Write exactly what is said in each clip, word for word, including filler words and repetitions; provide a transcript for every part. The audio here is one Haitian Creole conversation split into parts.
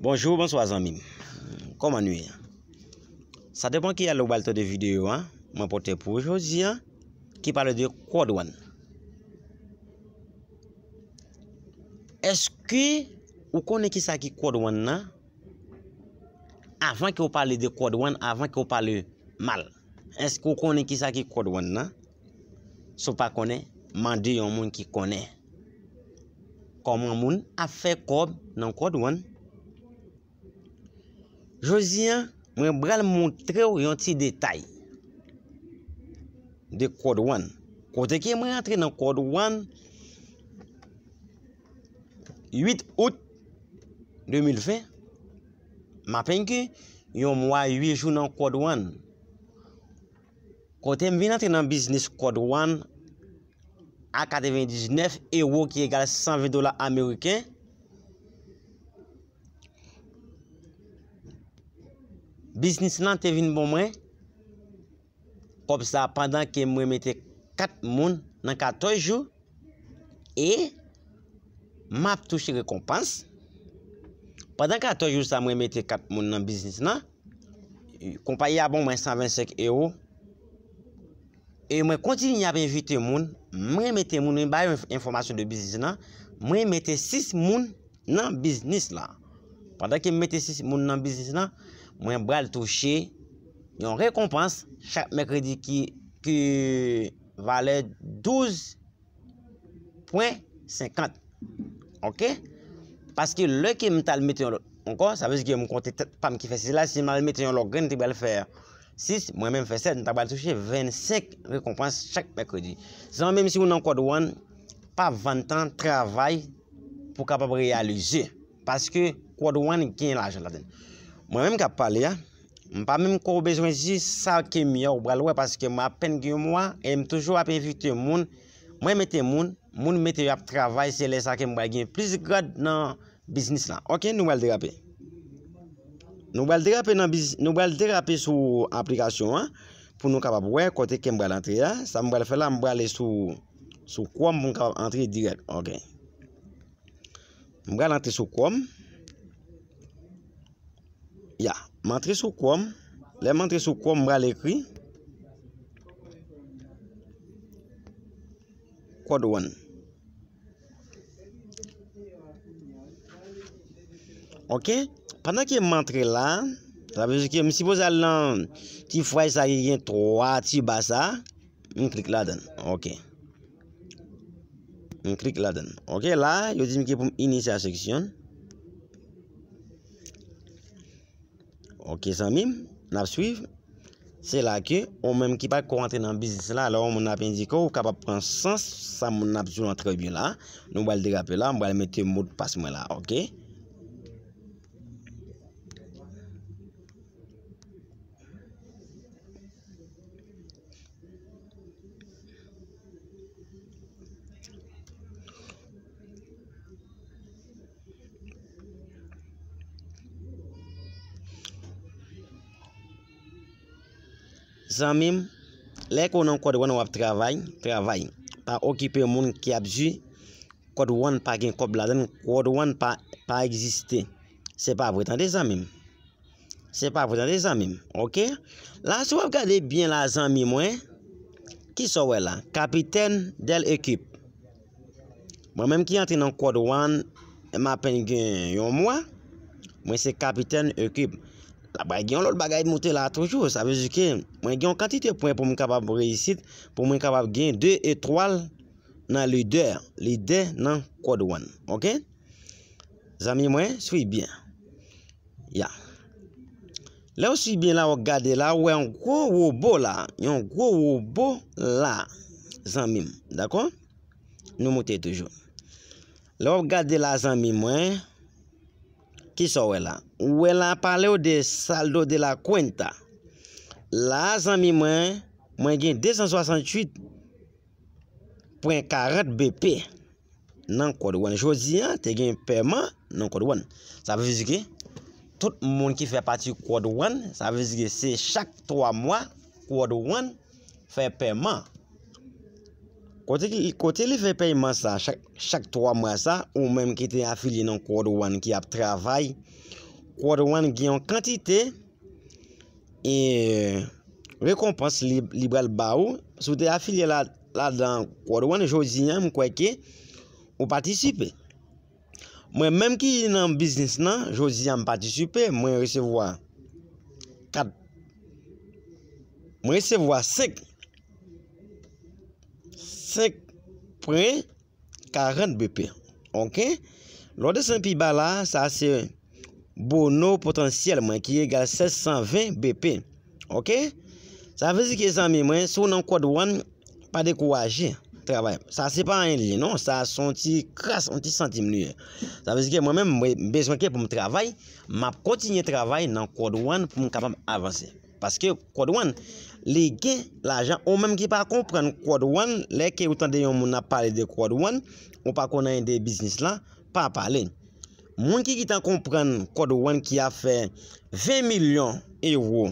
Bonjou, bonswa zanmi m. Kòman nou ye? Sa depann ki alè ou pral tande videyo a, mwen pote pou ou jodi a, ki pale de Quad One. Èske ou konnen ki sa ki Quad One nan? Avan ke ou pale de Quad One, avan ke ou pale mal. Èske ou konnen ki sa ki Quad One nan? Si w pa konnen, mande yon moun ki konnen. Kòman moun ap fè kòb nan Quad One? Jodi a, mwen pral montre w yon ti detay de Quad One. Kote ke mwen antre nan Quad One uit out de mil ven, m apenn gen yon mwa uit jou nan Quad One. Kote m vin antre nan biznis Quad One a katrevendiznèf ewo ki egal san ven dola ameriken. Biznis lan te vin ban mwen kòb sa pandan ke mwen mete kat moun nan katòz jou e m ap touche rekonpans. Pandan katòz jou sa mwen mete kat moun nan biznis lan, konpayi a ban mwen san vennsenk ewo. E mwen kontinye ap envite moun, mwen mete moun, mwen ba yo enf-, enfòmasyon de biznis lan, mwen mete sis moun nan biznis la. Pandan ke m mete sis moun nan biznis la, mwen pral touche yon rekonpans chak mèkredi ki, ki valè douz pwen senkant. Oke? Paske lè ke m t al mete yon lòt ankò, sa vle di ke m konte tèt pa m ki fè sis la, si m al mete yon lòt grenn, te pral fè sis, mwen menm fè sèt, m ta pral touche vennsenk rekonpans chak mèkredi. Zanmi m, si w nan Quad One, pa vann tan, travay pou w kapab reyalize. Paske Quad One gen lajan ladan l. Mwen menm k ap pale a, m pa menm ko bezwen di sa ke m ye a ou pral wè, paske mwen apenn gen yon mwa e m toujou ap envite moun. Mwen mete moun, moun mete yo ap travay, se lè sa ke m pral gen plis grad nan biznis la. Oke, nou pral derape. Nou pral derape nan biz-, nou pral derape sou aplikasyon an pou nou kapab wè kote ke m pral antre a. Sa m pral fè la, m pral ale sou, sou Chrome pou m kapab antre dirèk. Oke. M pral antre sou Chrome. Ya, m antre sou Chrome. Lè m antre sou Chrome, m pral ekri Quad One. Oke. Pandan ke m antre la, sa vle di ke m sipoze al nan ti fway sa ki gen twa ti ba sa. M klik ladan l. Oke. M klik ladan l. Oke, la, yo di m ke pou m inisye a seksyon. Oke, zanmi m, n ap swiv. Se la ke ou menm ki pa ko antre nan biznis la, lè yon moun ap endike w, ou kapab pran sans sa moun nan ap di w lan trè byen la. Nou pral derape la, m pral mete modpas mwen la, oke? Zanmi m, lè ke w nan Quad One w ap travay, travay. Pa okipe moun ki ap di Quad One pa gen kòb ladan l, Quad One pa, pa egziste. Se pa vre, tande zanmi m. Se pa vre, tande zanmi m. Oke? La, si w ap gade byen la, zanmi mwen, kisa w wè la? Capitaine de l'équipe. Mwen menm ki antre nan Quad One, m apenn gen yon mwa, mwen se capitaine équipe. La, bay gen yon lòt bagay moute la toujou. Sa vle di ke mwen gen yon kantite pwen pou m kapab reyisit, pou mwen kapab gen de etwal nan lidè, lidè nan Quad One. Oke? Zanmi mwen, swiv byen. Ya. Lè w swiv byen la, w gade la, w wè yon gwo wobo la. Yon gwo wobo la, zanmi m. Dakò? Nou moute toujou. Lè w ap gade la, zanmi mwen, kisa w wè la? Ou wè la pale w de saldo de la cuenta. La, zanmi mwen, mwen gen de san swasantuit pwen karant B P nan Quad One. Jodi a, te gen pèman nan Quad One. Sa vle di ke tout moun ki fè pati Quad One, sa vle di ke se chak twa mwa Quad One fè pèman. Kote ki, kote li fè pèman sa, chak, chak twa mwa sa, ou menm ki te afilye nan Quad One ki ap travay, Quad One gen yon kantite e rekonpans li, li pral ba ou. Si w te afilye la, ladan Quad One, jodi a, m kwè ke ou patisipe. Mwen menm ki nan biznis lan, jodi a m patisipe, mwen resevwa kat, mwen resevwa senk, senk pwen karant B P. Oke? Lè w desann pi ba la, sa se bono potansyèl mwen ki egal sèt san ven B P. Oke? Sa vle di ke zanmi mwen, si w nan Quad One, pa dekouraje travay. Sa se pa anyen li ye non, sa se yon ti kras, yon ti santim li ye. Sa vle di ke mwen menm, mwen bezwen ke pou m travay, m ap kontinye travay nan Quad One pou m kapab avanse. Paske Quad One, li gen lajan. Ou menm ki pa konprann Quad One, lè ke ou tande yon moun ap pale de Quad One, ou pa konn anyen de biznis la, pa pale. Moun ki gentan konprann Quad One ki ap fè ven milyon ewo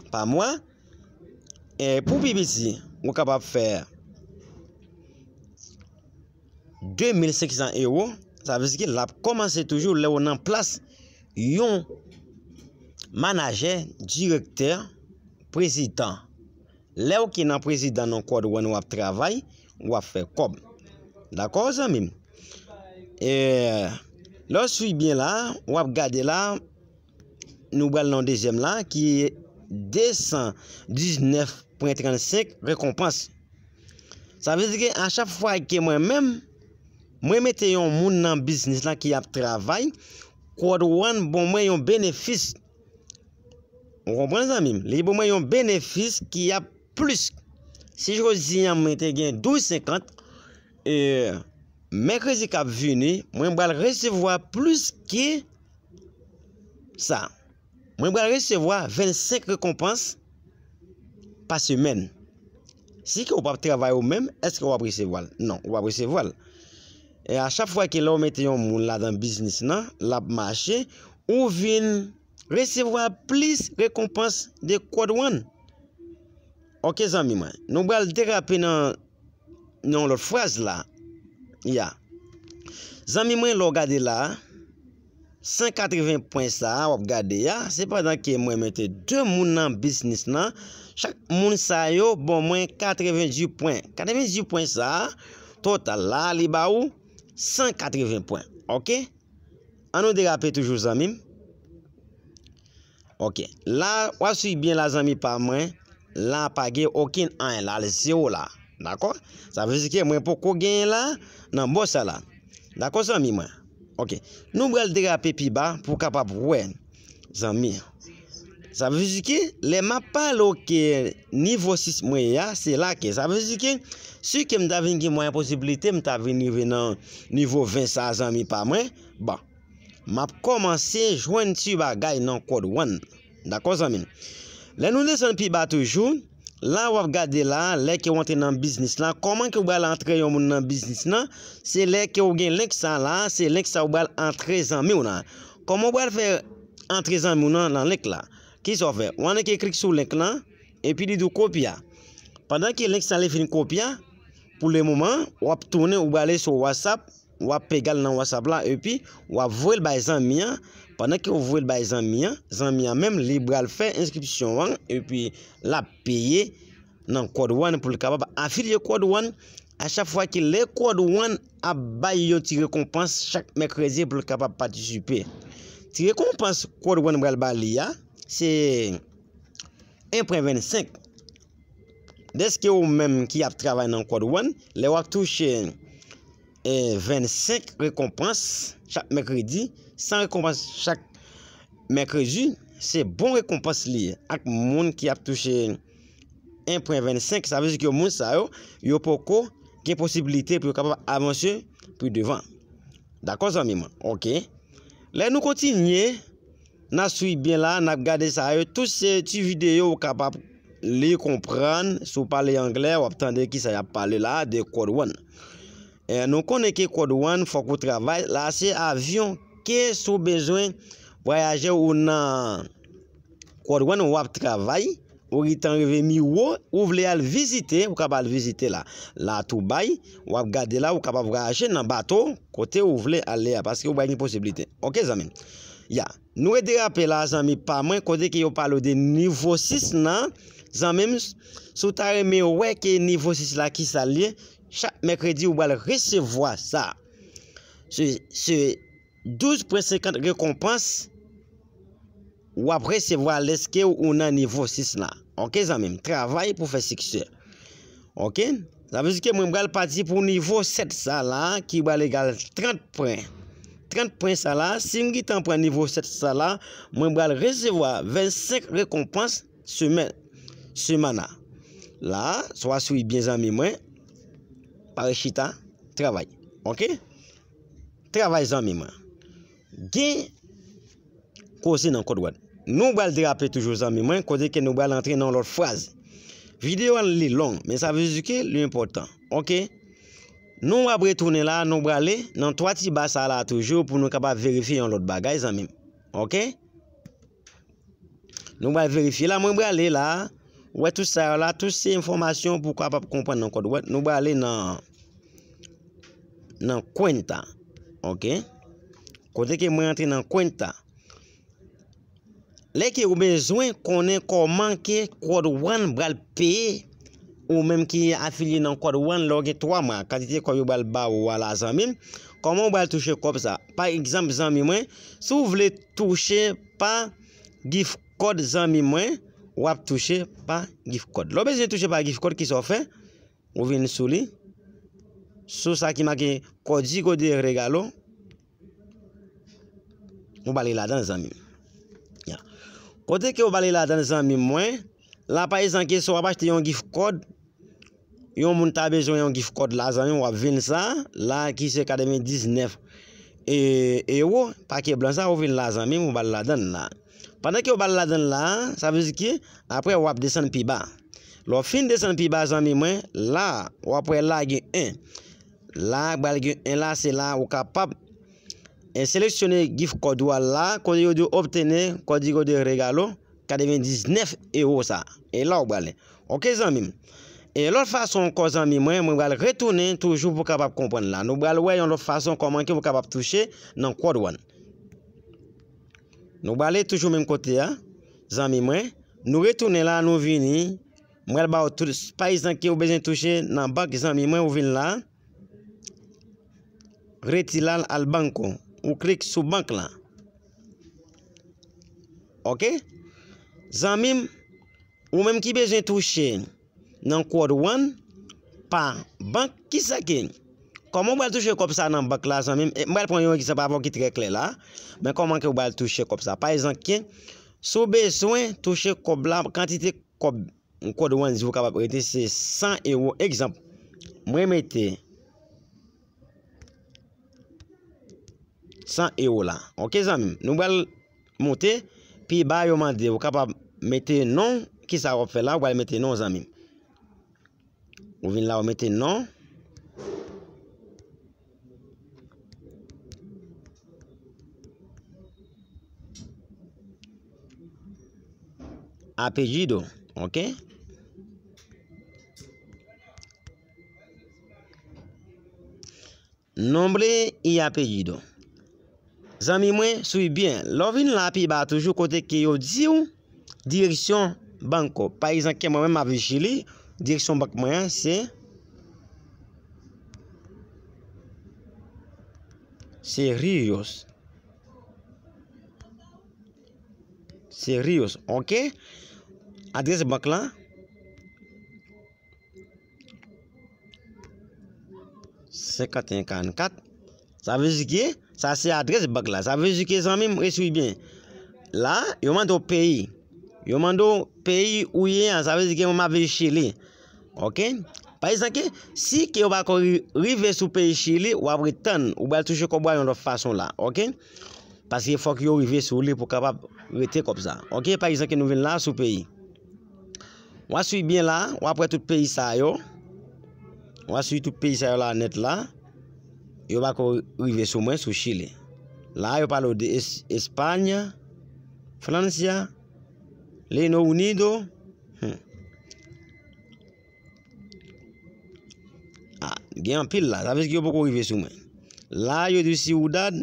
pa mwa, e pou pi piti, ou kapab fè de mil senk san ewo, sa vle di ke l ap kòmanse toujou lè w nan plas yon manajè, direktè, prezidan. Lè w ki nan prezidan nan Quad One w ap travay, w ap fè kòb. Dakò, zanmi m? E, lè w swiv byen la, w ap gade la, nou pral nan dezyèm la, ki de san diznèf pwen trannsenk rekonpans. Sa vle di ke a chak fwa ke mwen menm, mwen mete yon moun nan biznis la ki ap travay, Quad One ban mwen yon benefis. Ou konprann, zanmi m? Li ban mwen yon benefis ki ap plis. Si jodi a mwen te gen douz senkant, e, mèkredi k ap vini, mwen pral resevwa plis ke sa. Mwen pral resevwa vennsenk rekonpans pa semèn. Si ke w p ap travay ou menm, èske w ap resevwa l? Non, w p ap resevwa l. E a chak fwa ke lè w mete yon moun ladan biznis lan, l ap mache, ou vin resevwa plis rekonpans de Quad One. Oke, zanmi mwen. Nou pral derape nan, nan yon lòt fraz la. Ya. Zanmi mwen, lè w gade la, san katreven pwen sa a, w ap gade a, se pandan ke mwen mete de moun nan biznis lan, chak moun sa yo ban mwen katrevendiz pwen. Katrevendiz pwen sa a, total la, li ba ou san katreven pwen. Oke? An nou derape toujou, zanmi m. Oke. La, w ap swiv byen la, zanmi pa mwen. La pa gen okenn anyen la, l zewo la. Dakò? Sa vle di ke mwen poko genyen la, nan bò sa la. Dakò, zanmi mwen? Oke. Nou pral derape pi ba pou w kapab wè, zanmi. Sa vle di ke lè m ap pale w ke nivo sis mwen ye a, se la ke. Sa vle di ke si ke m ta vin gen mwayen posiblite, m ta vin rive nan nivo ven sa, zanmi pa mwen. Bon. M ap kòmanse jwenn ti bagay nan Quad One. Dakò, zanmi m? Lè nou desann pi ba toujou, la w ap gade la, lè ke w antre nan biznis la, kòman ke w pral antre yon moun nan biznis lan? Se lè ke w gen link sa la, se link sa w pral antre, zanmi w la. Kòman w pral fè antre zanmi w nan, nan link la? Kisa w fè? W annik klik sou link lan, epi li di w kopye a. Pandan ke link sa li fin kopye a, pou le moman, w ap tounen, ou prale sou WhatsApp, w ap pegal nan WhatsApp la, epi w ap voye l bay zanmi an. Pandan ke w voye l bay zanmi an, zanmi an menm, li pral fè enskripsyon an, epi l ap peye nan Quad One pou l kapab afilye Quad One. A chak fwa ke lè Quad One ap bay yon ti rekonpans chak mèkredi pou l kapab patisipe. Ti rekonpans Quad One pral ba li a, se en pwen vennsenk. Dèske ou menm ki ap travay nan Quad One, lè w ap touche, e, vennsenk rekonpans chak mèkredi, san rekonpans chak mèkredi, se bon rekonpans li ye. Ak moun ki ap touche en pwen vennsenk, sa vle di ke moun sa yo, yo poko gen posiblite pou yo kapab avanse pi devan. Dakò, zanmi mwen? Oke. Lè nou kontinye, n ap swiv byen la, n ap gade sa yo. Tout se ti videyo ou kapab li, konprann. Si w pale anglè, w ap tande kisa y ap pale la, de Quad One. E, nou konnen ke Quad One, fòk ou travay. La, se avyon ke si w bezwen vwayaje ou nan Quad One, w ap travay. ou gentan rive Miwo, ou vle al vizite, ou kapab al vizite la. La tou bay, w ap gade la, ou kapab vwayaje nan bato, kote ou vle ale a, paske ou bay gen posiblite. Oke, zanmi m? Ya. Nou ret derape la, zanmi pa mwen, kote ke yo pale w de nivo sis nan, zanmi m, si w ta renmen wè ke nivo sis la, kisa l ye, chak mèkredi, ou pral resevwa sa. Se, se douz pwen senkant rekonpans w ap resevwa lèske ou nan nivo sis la. Oke, zanmi m, travay pou fè siksè. Oke? Sa vle di ke mwen pral pati pou nivo sèt sa la, ki pral egal trant pwen. Trant pwen sa la, si m gentan pran nivo sèt sa la, mwen pral resevwa vennsenk rekonpans semèn, semana. La, swa swi byen zanmi mwen, pare chita, travay. Oke? Travay zanmi mwen. Gen koze nan kòd wad. Nou pral derape toujou zanmi mwen, kote ke nou pral antre nan lòt fraz. Videyo a li long, men sa vle di ke li enpòtan. Oke? Nou ap retounen la, nou prale nan twa ti ba sa la toujou pou nou kapab verifye yon lòt bagay, zanmi m. Oke? Nou pral verifye la, mwen prale la. Ou wè tout sa yo la, tout se enfòmasyon pou w kapab konprann nan kòd wad. Nou prale nan, nan kwenta. Oke? Kote ke mwen antre nan kwenta. Lè ke ou bezwen konnen kòman ke kòd wan pral peye, ou menm ki afilye nan kòd wan, lè w gen twa mwa, kantite kòb yo pral ba ou a la, zanmi m, kòman ou pral touche kòb sa? Pa egzanp, zanmi mwen, si w vle touche pa gift card, zanmi mwen, w ap touche pa gift card. Lè w bezwen touche pa gift card, kisa w fè? Ou vin sou li, sou sa ki make Código de Regalo, ou bale ladan, zanmi m. Ya. Kote ke ou bale ladan, zanmi mwen, la, pa egzanp, ke si w ap achte yon gift card, yon moun ta bezwen yon gift card la, zanmi m, w ap vin sa, la, ki se katrevendiznèf e, ewo, pake blan sa, ou vin la, zanmi m, ou bale ladan la. Pandan ke ou bale ladan la, sa vle di ke, apre, w ap desann pi ba. Lè w fin desann pi ba, zanmi mwen, la, w ap wè la gen en. La, pral gen en la, se la ou kapab, e, seleksyone gift card ou a la, kote yo di obtener código de regalo, katrevendiznèf ewo sa. E la ou prale. Oke, zanmi m. E lòt fason ankò, zanmi mwen, mwen pral retounen toujou pou kapab konprann la. Nou pral wè yon lòt fason kòman ke ou kapab touche nan kòd wan. Nou prale toujou menm kote a, zanmi mwen. Nou retounen la, nou vini. Mwen pral ba ou tout, pa egzanp, ke ou bezwen touche nan bank, zanmi mwen, ou vin la. Retirar al banco. Ou klik sou bank la. Oke? Zanmi m, ou menm ki bezwen touche nan kòd wan pa bank, kisa ke, kòman ou pral touche kòb sa nan bank la, zanmi m? E, m pral pran yon egzanp avè w ki trè klè la. Men kòman ke ou pral touche kòb sa? Pa egzanp, ke, si w bezwen touche kòb la, kantite kòb, kòd wan di ou kapab rete se san ewo. Egzanp, mwen mete san ewo la. Oke, zanmi m? Nou pral monte pi ba, yo mande ou kapab mete non. Kisa w ap fè la? Ou pral mete non, zanmi m. Ou vin la, ou mete non. Apelyido, oke? Nombre y apellido. Zanmi mwen, swiv byen. Lè w vin la pi ba toujou kote ke yo di w direksyon bank ou. Pa egzanp, ke mwen menm m ap viv Chili, direksyon bank mwen an se, se Ríos. Se Ríos, oke? Adrès bank lan, senkant e en karannkat. Sa vle di ke sa se adrès bank la. Sa vle di ke, zanmi m, eswiv byen. La, yo mande w peyi. Yo mande w peyi ou ye a. Sa vle di ke mwen m ap viv Chili. Oke? Pa egzanp, ke si ke ou pa ko ri-, rive sou peyi Chili, w ap ret tann. Ou pral touche kòb ou a yon lòt fason la. Oke? Paske fòk yo rive sou li pou kapab rete kòb sa. Oke, pa egzanp, ke nou vin la sou peyi. W a swiv byen la, w ap wè tout peyi sa yo. W a swiv tout peyi sa yo la nèt la. Yo pa ko rive sou mwen, sou Chili. La, yo pale w de Es-, Espanya, Francia, Reino Unido, Hmm. Ah, gen anpil la. Sa vle di yo poko rive sou mwen. La, yo di Ciudad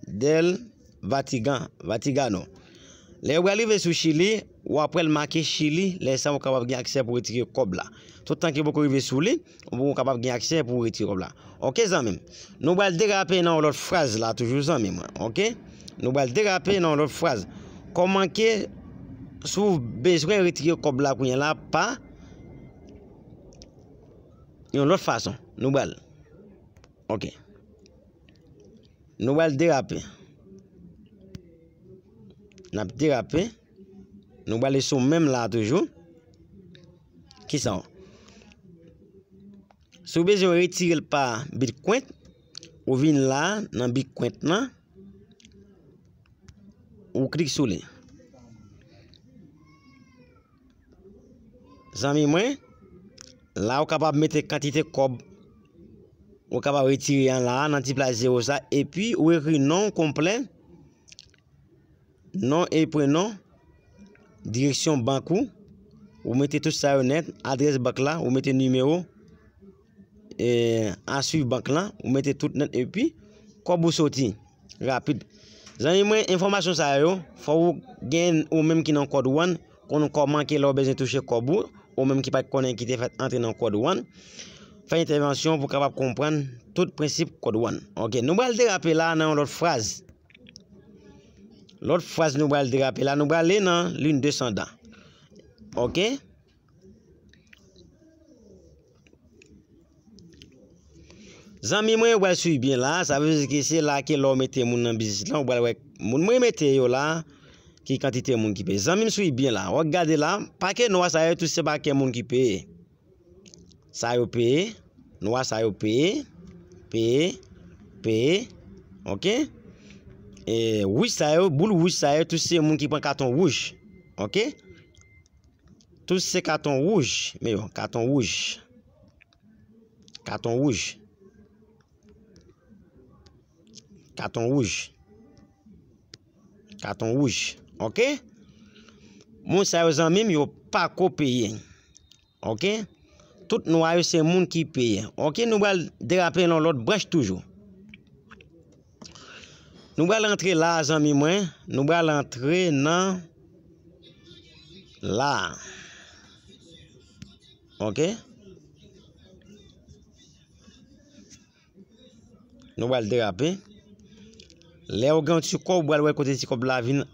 del Vatican, Vaticano. Lè yo pral rive sou Chili, w ap wè l make Chili, lè sa w kapab gen aksè pou retire kòb la. Toutan ke w poko rive sou li, ou poko kapab gen aksè pou w retire kòb la. Oke, zanmi m. Nou pral derape nan yon lòt fraz la, toujou, zanmi mwen. Oke? Nou pral derape nan yon lòt fraz. Kòman ke, si w bezwen retire kòb la kounye a la, pa yon lòt fason. Nou pral. Oke. Nou pral derape. N ap derape. Nou prale sou menm la toujou. Kisa w? Si w bezwen retire l pa Bitcoin, ou vin la nan Bitcoin nan, ou klik sou li. Zanmi mwen, la ou kapab mete kantite kòb ou kapab retire an la nan ti plas zewo sa, epi ou ekri non w konplè, non e prenon, direksyon bank ou, ou mete tout sa yo nèt, adrès bank la, ou mete nimewo, e, a swiv bank lan, ou mete tout nèt epi kòb ou soti rapid. Zanmi mwen, enfòmasyon sa yo, fò ou gen ou menm ki nan Code One, konn kòman ke lè w bezwen touche kòb ou, ou menm ki pa t konnen ki te fèt antre nan Code One, fè entèvansyon pou w kapab konprann tout prensip Code One. Oke, nou pral derape la nan yon lòt fraz. Lòt fraz nou pral derape la, nou prale nan Lune Descendant. Oke? Zanmi mwen, ou pral swiv byen la, sa vle di ke se la ke lè w mete moun nan biznis lan, ou pral wè moun mwen mete yo la, ki kantite moun ki peye. Zanmi m, swiv byen la, w ap gade la, pake nwa sa yo tou se pake moun ki peye. Sa yo peye, nwa sa yo peye, peye, peye, oke? E wouj sa yo, boul wouj sa yo tou se moun ki pran katon wouj, oke? Tou se katon wouj, men yo, katon wouj. Katon wouj. Katon wouj. Katon wouj. Oke? Moun sa yo, zanmi m, yo pako peye. Oke? Tout nwa yo se moun ki peye. Oke, nou pral derape nan lòt branch toujou. Nou pral rantre la, zanmi mwen. Nou pral rantre nan la. Oke? Nou pral derape. Lè w gen yon ti kòb, ou pral wè kote ti kòb la vin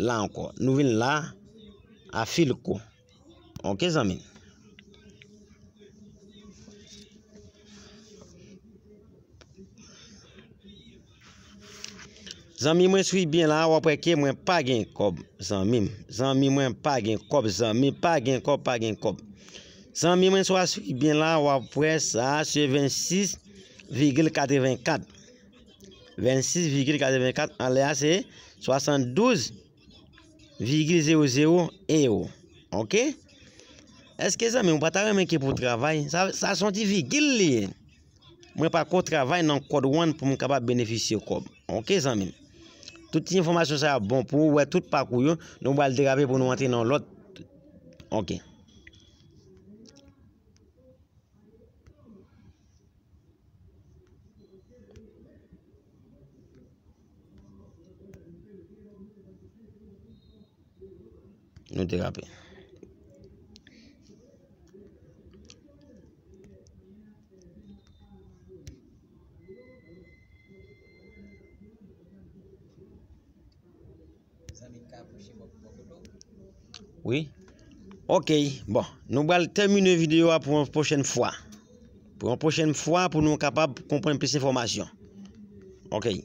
la ankò. Nou vin la, a Filco. Oke, zanmi. Zanmi mwen, swiv byen la, w ap wè ke mwen pa gen kòb, zanmi m. Zanmi mwen pa gen kòb, zanmi pa gen kòb, pa gen kòb. Zanmi mwen, si w a swiv byen la, w ap wè sa, se vennsis vigil katrevenkat. Vennsis vigil katrevenkat, anlè a se swasanndouz vigil zewo zewo en ewo. Oke? Èske zanmi m ou pa ta renmen ke pou w travay? Sa, sa se yon ti vigil li ye. Mwen pa ko travay nan Code One pou m kapab benefisye kòb. Oke, zanmi m. Tout ti enfòmasyon sa yo ap bon pou ou wè tout pakou yo. Nou pral derape pou nou antre nan lòt. Oke. Nou derape. Wi. Oke, bon, nou pral tèmine videyo a pou yon pwochèn fwa. Pou yon pwochèn fwa, pou nou kapab konprann plis enfòmasyon. Oke.